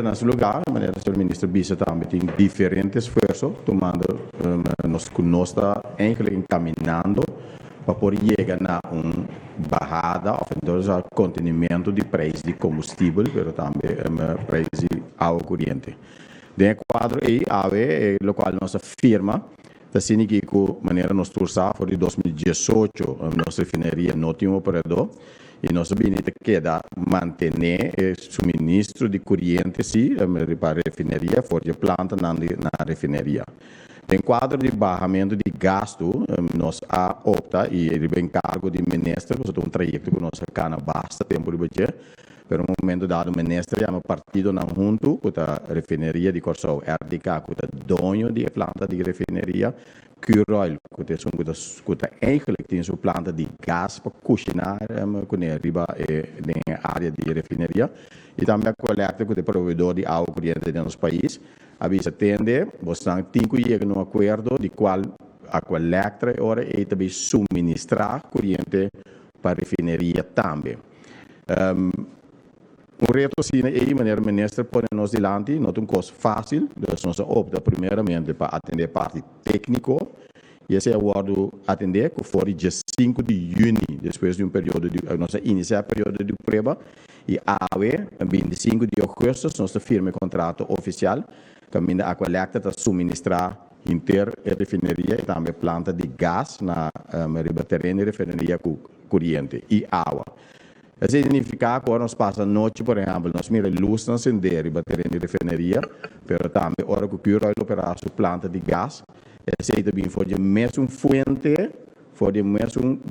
Na su lugá, manera señor minister bisa tambe, tin diferente esfuerso tumando nos ku nos ta eigenlijk enkaminando pa por yega na un bahada òf entonces a kontenimentu di preis di kombustibel pero tambe preis di awa koriente. Den e kuadro ei awe lokual nos a firma ta sinigi ku manera nos tur sa for di 2018 nos refineria no tin un operadó i nos a bini ta keda mantené e suministro di koriente si pa refineria for di e plantanan di na refineria. Den kuadro di bahamentu di gastu nos a opta i riba enkargo di minister pasobra ta un trayekto ku nos a kana basta tempu riba dje, pero un momento dado minister yama partidonan huntu ku ta Refineria di Kòrsou, RDK, ku ta doño di e planta di refineria, Curoil ku ta esun ku ta ku ta eigenlijk tin su planta di gas pa kushiná kuné riba e den e área di refineria i tambe Aqualectra ku ta e proveedor di awa koriente den nos pais a bisa tende bosnan tin ku yega na un akuerdo di kual Aqualectra e ora ei ta bay suministrá koriente pa refineria tambe. Un reto asina ei, manera minister pone nos dilanti, no ta un kos fásil, dus nos a opta primeramente pa atendé e parti tékniko i esei a wòrdu atendé ku for di 15 di yüni, despues di un periodo di, nos a inisiá e periodo di prueba i awe, 25 di ougùstùs, nos ta firma e kontrato ofisial kaminda Aqualectra ta suministrá henter e refineria i tambe planta di gas na riba tereno di refineria ku koriente i awa. Esei signifiká ku ora nos pasa nochi, por ehèmpel, nos mira e lusnan sendé riba teren di refineria, pero tambe ora ku Curoil operá su planta di gas, esei ta bin for di e mesun fuente, for di e mesun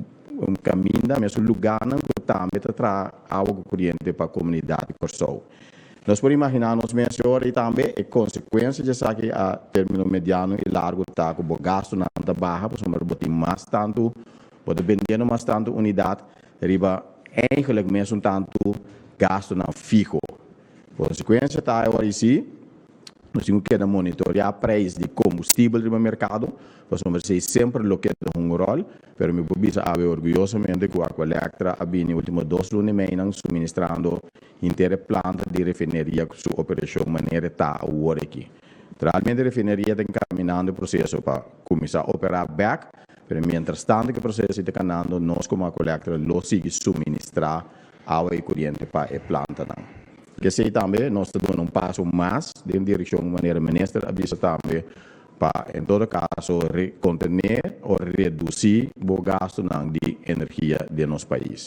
kaminda, mesun lugánan ku tambe ta traha awa ku koriente pa komunidat di Kòrsou. Nos por imaginá nos mes e ora ei tambe e konsekuensia di esaki a término mediano i largu ta ku bo gastunan ta baha pasobra bo tin mas tantu, bo ta bendiendo mas tantu unidat riba eigenlijk mesun tantu gastunan fiho. Konsekuensia ta e ora si nos tin ku keda monitoreá preis di kombustibel riba merkado, pasobra esei semper lo keda hunga un ròl, pero mi por bisa awe orguyosamente ku Aqualectra a bini último 2 luna i meinan suministrando henter e planta di refineria ku su operashon manera e ta awor aki. Realmente refineria ta enkaminando e proseso pa kuminsá operá bèk. Pero mientras tanto ku e proseso ta kanando, nos komo Aqualectra lo sigui suministrá awa i koriente pa e plantanan. P'esei tambe nos ta duna un paso mas den direkshon manera minister a bisa tambe pa en todo kaso kontené o redusí bo gastunan di energia den nos pais.